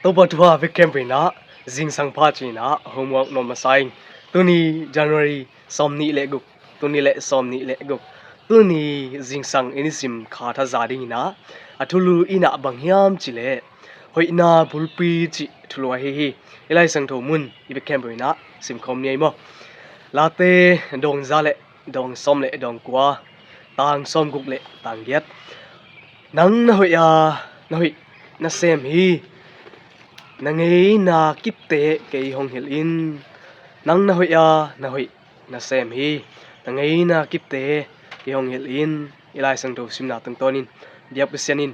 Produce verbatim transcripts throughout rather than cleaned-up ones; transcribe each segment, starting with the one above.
Topa thu a vek khempeuh in ah zingsang pha ci-in ah homework nuam masa ing. Tuni January sawm nih le guk, tuni le sawm nih le guk, tuni zingsang i nisim kha thaza dingin ah a thulu in ah bang hiam cih leh hoihna bulpi cih thulu ahi hi. I Lai Siangtho mun i vek khempeuh in ah simkhawm ni ei maw? Late dawng za le dawng sawm le dawng kua, tang sawm guk le tang giat. Nang na hoih a, na hoih nasem hi. Na ngeina kipte kei hong hilh in. Nang na hoih a, na hoih nasem hi. Na ngeina kipte kei hong hilh in. I Lai Siangtho simna tungtawnin biak Pasian in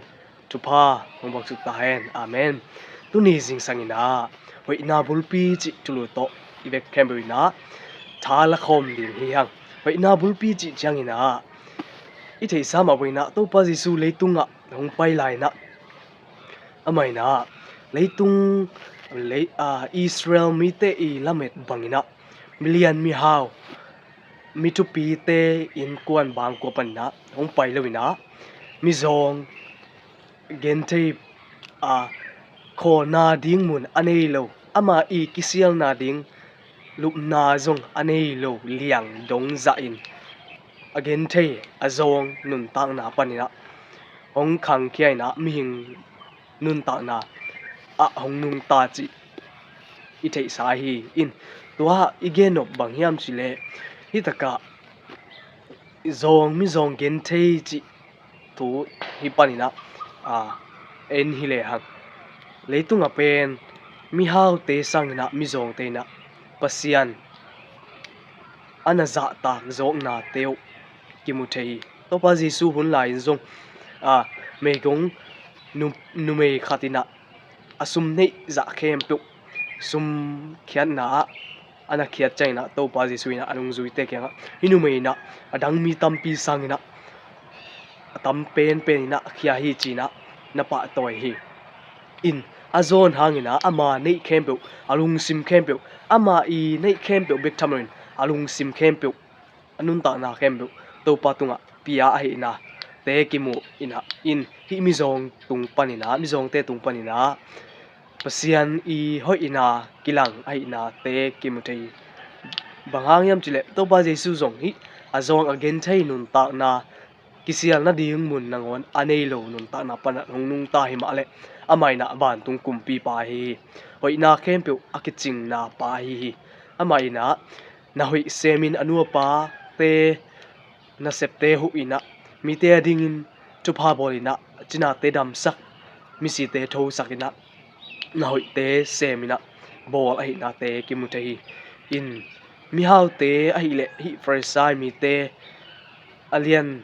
thupha hong buaksuk ta hen. Amen. Tuni zingsang in ah hoihna bulpi cih thulu tawh i vek khempeuh in ah tha lakhawm ding hi hang. Hoihna bulpi cih ciangin ah i theihsa mah bangin ah Topa Jesu leitungah hong pai lai-in ah, amah in ah leitung lei, aa, Israel mite i lamet bangin ah milian mihau, mi thupite innkuan bangkua panin ah hong pai loin ah mizawng genthei, aa, khawlna ding mun a nei lo, ama i kisialna ding lupna zong a nei lo liang dong zahin a genthei a zawng nuntakna panin ah hong khangkhia in ah mihing nuntakna ah hong nungta cih i theihsa hi. In tua i gen nop bang hiam cih leh hih takah zawng, mizawng genthei cih thu hih panin ah, aa, en hi lehang, leitungah pen mihaute sangin ah mizawngte in ah Pasian a na zahtak zawknate uh kimu thei hi. Topa Jesu hun lai-in zong, aa, meigong nu-, numei khat in ah a sum neih zah khempeuh sum khiatna ah a na khiat ciangin ah Topa Jesu in ah a nungzuite kiangah, hih numei in ah a dang mi tampi sangin ah a tam penpen in ah a khia hi ci-in ah na pahtawi hi. In a zawn hangin ah ama neih khempeuh, a lungsim khempeuh, ama i neih khempeuh bek tham loin a lungsim khempeuh, a nuntakna khempeuh Topa tungah pia ahihnate kimu in ah, in hih mizawng tung panin ah, mizawngte tung panin ah Pasian i hoihna kilang ahihnate kimu thei hi. Bang hang hiam cih leh Topa Jesu zong hih a zawng a genthei nuntakna, kisialna ding mun nangawn a nei lo nuntakna pan ah hong nungta hi mah leh, amah in ah vantung kumpipa ahi hi. Hoihna khempeuh a kicingna pa ahi hi. Amah in ah na hoih semin a nu a pate nasepte huh in ah, mite adingin thupha bawl in ah, cinate damsak, misite thosak in ah, na hoihte sem in ah bawl ahihnate kimu thei hi. In mihaute ahih leh hih Farisai mite a lian,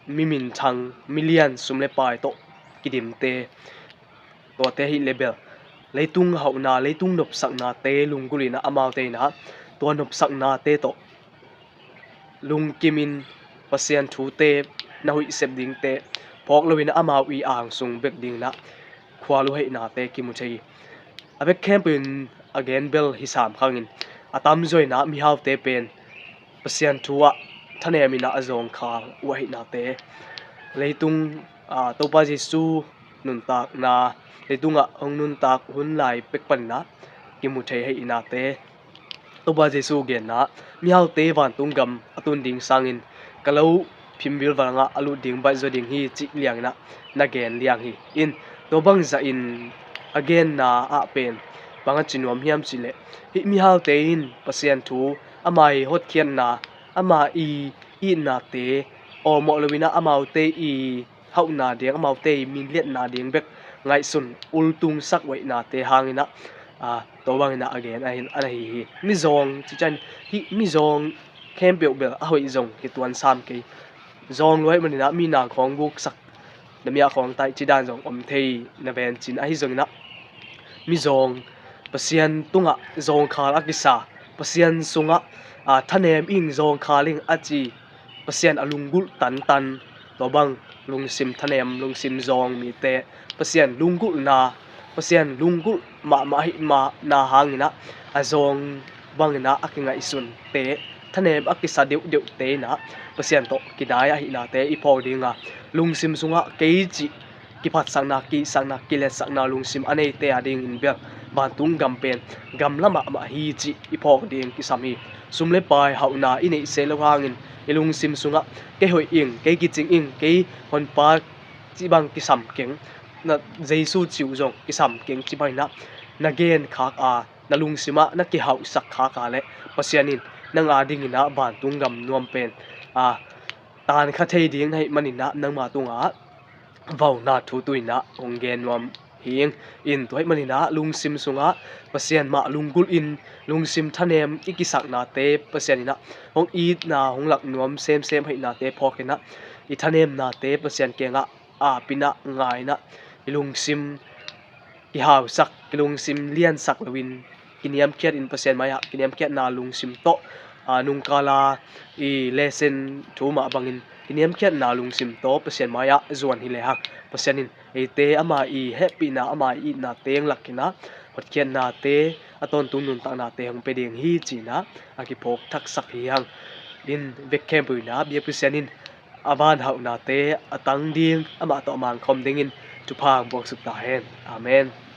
mi minthang, milian sum le pai tawh kidimte, tuate ahih leh bel leitung hauhna, leitung nopsaknate lunggulh in ah amaute in ah tua nopsaknate tawh lungkimin Pasian thute, na hoih sep dingte phawk loin ah amau i angsung bek dingin ah khual uh ahihnate kimu thei hi. A vek khempeuh in a gen bel hi sam khangin a tamzaw in ah mihaute pen Pasian thu ah thanem in ah a zawngkhal uh ahihnate, leitung, aa, Topa Jesu nuntakna, leitungah hong nuntak hun lai pek panin ah kimu thei ahihnate, Topa Jesu genna, mihaute vantung gam a tun ding sangin ka lo phim vilval ngah a lut ding baih zaw ding hi cih liangin ah na gen liang hi. In tua bangzahin a genna ah pen bang a ci nuam hiam cih leh, hih mihaute in Pasian thu, ama i hotkhiatna, ama i itnate awlmawh loin ah amaute i hauhna ding, amaute i minliatna ding bek ngaihsun ultungsak uh ahihnate hangin ah, aa, tua bangin ah a gen ahi, a na hi hi. Mizawng cih ciang hih mizawng khempeuh bel a hoih zong hi tuan sam kei. Zawng lua ahih manin ah mi nang khawng buksak, na miah khawng taih cih dan zong om thei na vencin, ahi zongin ah mizawng, Pasian tungah zawngkhal a kisa, Pasian sungah, aa, thanem ing, zawngkhal ing a ci, Pasian a lunggulh tantan, tua bang lungsim thanem, lungsim zawng mite, Pasian lunggulhna, Pasian lunggulh mahmah ahih mana hangin ah a zawng bangin ah a kingaihsunte, thanem a kisa deuhdeuhte in ah Pasian tawh kidai ahihnate i phawk ding a, lungsim sungah kei cih kiphatsakna, kihsakna, kiletsakna lungsim a neite a dingin bel vantung gam pen gamla mahmah hi cih i phawk ding kisam hi. Sum le pai hauhna i neih se lo hangin i lungsim sungah kei hoih ing, kei kicing ing, kei honpa cih bang kisam keng, na Jesu cih uh zong kisam keng cih bang inah na gen khak a, na lungsimah na kihauhsak khak a leh Pasian in nang a dinginah vantung gam nuam pen a, taan kha thei ding na hih maninah nangma tungah vauna thu tuinah hong gen nuam hi ing. In tua hih maninah lungsim sungah Pasian mah lunggulh in lungsim thanem i kisaknate Pasian inah hong itna hong lak nuam semsem haihnate phawkinah i thanemnate Pasian kiangah apinah ngainah i lungsim kihausak, i lungsim liansak loin kiniamkhiat in Pasian mai-ah kiniamkhiatna lungsim tawh, a, nungkala i lesson thu mah bangin kiniamkhiatna lungsim tawh Pasian mai-ah zuan hi lehang Pasian in eite ama i hehpihna, ama i itna teng lakinah hotkhiatnate, a tawntung nuntaknate hong pia ding hi cinah a kiphawk thaksak hi hang. In vekkhempuinah biak Pasian in a van hauhnate a tang ding, amah tawh a mangkhawm dingin thupha hong buaksuk ta hen. Amen.